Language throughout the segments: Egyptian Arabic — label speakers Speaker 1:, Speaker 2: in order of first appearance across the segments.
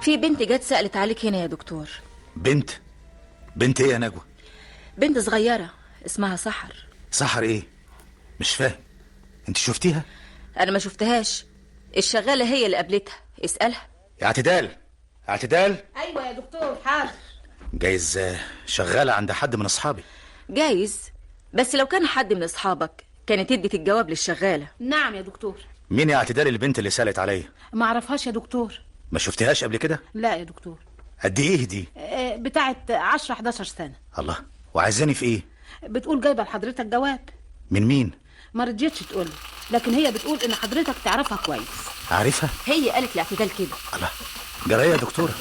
Speaker 1: في بنت جت سألت عليك هنا يا دكتور.
Speaker 2: بنت؟ بنت ايه يا نجوى؟
Speaker 1: بنت صغيرة اسمها سحر.
Speaker 2: سحر ايه؟ مش فاهم، انت شفتيها؟
Speaker 1: انا ما شفتهاش، الشغالة هي اللي قابلتها، اسألها.
Speaker 2: يا اعتدال، اعتدال.
Speaker 3: ايوه يا دكتور. حاضر.
Speaker 2: جايز شغالة عند حد من اصحابي.
Speaker 1: جايز، بس لو كان حد من اصحابك كانت ادت الجواب للشغالة.
Speaker 3: نعم يا دكتور.
Speaker 2: مين يا اعتدال البنت اللي سألت عليا؟
Speaker 3: ما اعرفهاش يا دكتور.
Speaker 2: ما شفتهاش قبل كده؟
Speaker 3: لا يا دكتور.
Speaker 2: قد ايه دي؟
Speaker 3: بتاعت 10 11 سنة.
Speaker 2: الله، وعايزاني في ايه؟
Speaker 3: بتقول جايبة لحضرتك جواب.
Speaker 2: من مين؟
Speaker 3: ما رضيتش تقول، لكن هي بتقول ان حضرتك تعرفها كويس.
Speaker 2: عارفها؟
Speaker 1: هي قالت لاعتدال كده.
Speaker 2: الله، جرايه يا دكتورة،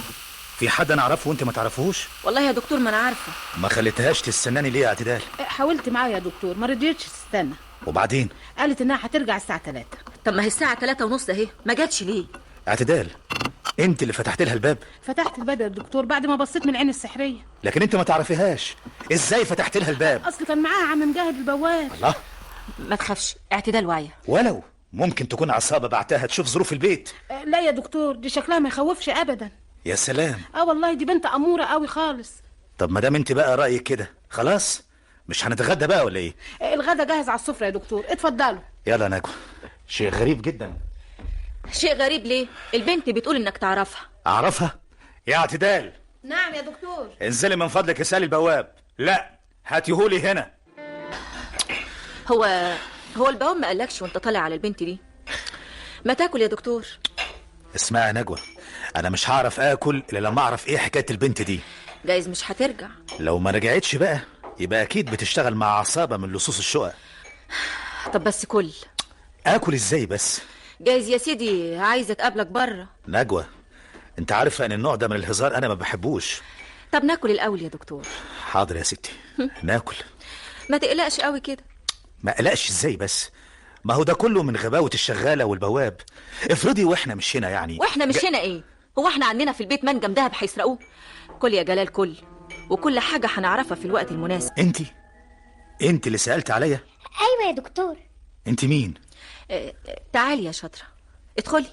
Speaker 2: في حد انا اعرفه وانت ما تعرفوش؟
Speaker 1: والله يا دكتور ما انا عارفه.
Speaker 2: ما خليتهاش تستناني ليه يا اعتدال؟
Speaker 3: حاولت معايا يا دكتور، ما رضيتش تستنى.
Speaker 2: وبعدين؟
Speaker 3: قالت انها هترجع الساعة 3.
Speaker 1: طب ما هي الساعة 3:30 اهي، ما جاتش ليه؟
Speaker 2: اعتدال، انت اللي فتحت لها الباب؟
Speaker 3: فتحت الباب يا دكتور بعد ما بصيت من عين السحريه.
Speaker 2: لكن انت ما تعرفيهاش، ازاي فتحت لها الباب؟
Speaker 3: اصل كان معاها عم مجاهد البواب.
Speaker 2: الله،
Speaker 1: ما تخافش، اعتدال واعية.
Speaker 2: ولو ممكن تكون عصابة بعتها تشوف ظروف البيت.
Speaker 3: لا يا دكتور، دي شكلها ما يخوفش ابدا.
Speaker 2: يا سلام.
Speaker 3: والله دي بنت اموره قوي خالص.
Speaker 2: طب ما دام انت بقى رايك كده خلاص، مش هنتغدى بقى ولا ايه؟
Speaker 3: الغدا جاهز على السفرة يا دكتور، اتفضلوا.
Speaker 2: يلا ناكل. شيء غريب جدا.
Speaker 1: شيء غريب ليه؟ البنت بتقول انك تعرفها.
Speaker 2: اعرفها؟ يا اعتدال.
Speaker 3: نعم يا دكتور.
Speaker 2: انزلي من فضلك اسالي البواب. لا، هاتيهولي هنا.
Speaker 1: هو البواب ما قالكش وانت طالع على البنت دي؟ ما تاكل يا دكتور.
Speaker 2: اسمعي يا نجوى، انا مش هعرف اكل الا لما اعرف ايه حكاية البنت دي.
Speaker 1: جايز مش هترجع.
Speaker 2: لو ما رجعتش بقى يبقى اكيد بتشتغل مع عصابة من لصوص الشقق.
Speaker 1: طب بس كل.
Speaker 2: اكل ازاي بس؟
Speaker 1: جايز يا سيدي عايزه اتقابلك بره.
Speaker 2: نجوى، انت عارفه ان النوع ده من الهزار انا ما بحبوش.
Speaker 1: طب ناكل الاول يا دكتور.
Speaker 2: حاضر يا ستي، ناكل.
Speaker 1: ما تقلقش قوي كده.
Speaker 2: ما قلقش ازاي بس؟ ما هو ده كله من غباوه الشغاله والبواب. افرضي واحنا مش هنا يعني.
Speaker 1: واحنا مش هنا ايه؟ هو احنا عندنا في البيت منجم دهب هيسرقوه؟ كل يا جلال كل، وكل حاجة هنعرفها في الوقت المناسب.
Speaker 2: انت اللي سالت عليا؟
Speaker 4: ايوه يا دكتور.
Speaker 2: انت مين؟
Speaker 1: تعالي يا شاطرة، ادخلي.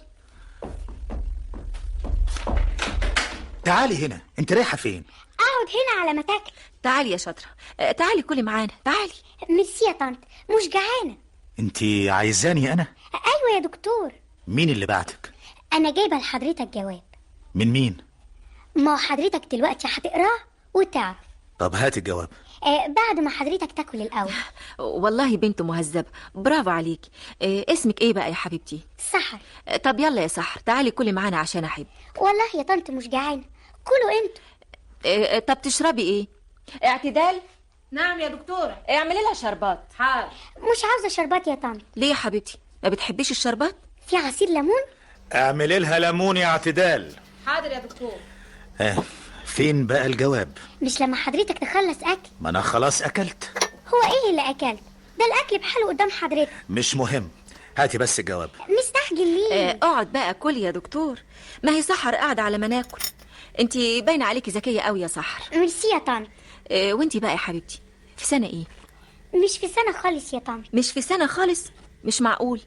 Speaker 2: تعالي هنا، انت رايحة فين؟
Speaker 4: اقعد هنا على ما تاكل.
Speaker 1: تعالي يا شاطرة، تعالي كلي معانا، تعالي.
Speaker 4: ميرسي يا طنط، مش جعانة.
Speaker 2: انت عايزاني انا؟
Speaker 4: ايوه يا دكتور.
Speaker 2: مين اللي بعتك؟
Speaker 4: انا جايبه لحضرتك جواب.
Speaker 2: من مين؟
Speaker 4: ما حضرتك دلوقتي هتقراه وتعرف.
Speaker 2: طب هات الجواب.
Speaker 4: بعد ما حضرتك تاكل الاول.
Speaker 1: والله بنت مهذبة، برافو عليكي. اسمك ايه بقى يا حبيبتي؟
Speaker 4: سحر.
Speaker 1: طب يلا يا سحر، تعالي كلي معانا عشان احب.
Speaker 4: والله يا طنط مش جعانة، كلوا انتوا.
Speaker 1: طب تشربي ايه؟ اعتدال.
Speaker 3: نعم يا دكتورة.
Speaker 1: اعملي لها شربات.
Speaker 3: حاضر.
Speaker 4: مش عاوزه شربات يا طنط.
Speaker 1: ليه يا حبيبتي؟ ما بتحبيش الشربات؟
Speaker 4: في عصير ليمون؟
Speaker 2: اعملي لها ليمون يا اعتدال.
Speaker 3: حاضر يا دكتور.
Speaker 2: فين بقى الجواب؟
Speaker 4: مش لما حضرتك تخلص اكل.
Speaker 2: ما انا خلاص اكلت.
Speaker 4: هو ايه اللي اكلت؟ ده الاكل بحاله قدام حضرتك.
Speaker 2: مش مهم، هاتي بس الجواب.
Speaker 4: مستعجل ليه؟
Speaker 1: اقعد بقى كل يا دكتور، ما هي سحر قاعدة على ما ناكل. انت باينة عليكي ذكية قوي يا سحر.
Speaker 4: ميرسي يا طنط.
Speaker 1: وانت بقى يا حبيبتي في سنة ايه؟
Speaker 4: مش في سنة خالص يا طنط.
Speaker 1: مش في سنة خالص؟ مش معقول،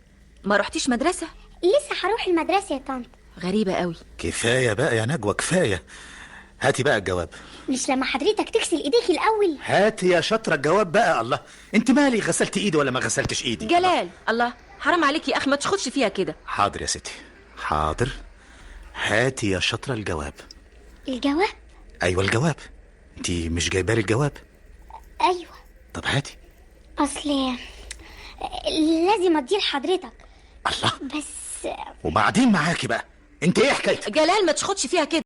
Speaker 1: ما رحتيش مدرسه؟
Speaker 4: لسه هروح المدرسة يا طنط.
Speaker 1: غريبة قوي.
Speaker 2: كفاية بقى يا نجوى، كفاية. هاتي بقى الجواب.
Speaker 4: مش لما حضرتك تغسل ايديك الاول؟
Speaker 2: هاتي يا شاطرة الجواب بقى. الله، انت مالي غسلت ايدي ولا ما غسلتش ايدي؟
Speaker 1: جلال، الله حرام عليك يا اخي، ما تشخطش فيها كده.
Speaker 2: حاضر يا ستي، حاضر. هاتي يا شاطرة الجواب.
Speaker 4: الجواب؟
Speaker 2: ايوه الجواب. انت مش جايبه لي الجواب؟
Speaker 4: ايوه.
Speaker 2: طب هاتي.
Speaker 4: اصل لازم اديه لحضرتك.
Speaker 2: الله،
Speaker 4: بس
Speaker 2: وبعدين معاكي بقى، انت ايه حكايتك؟
Speaker 1: جلال ما تشخطش فيها كده.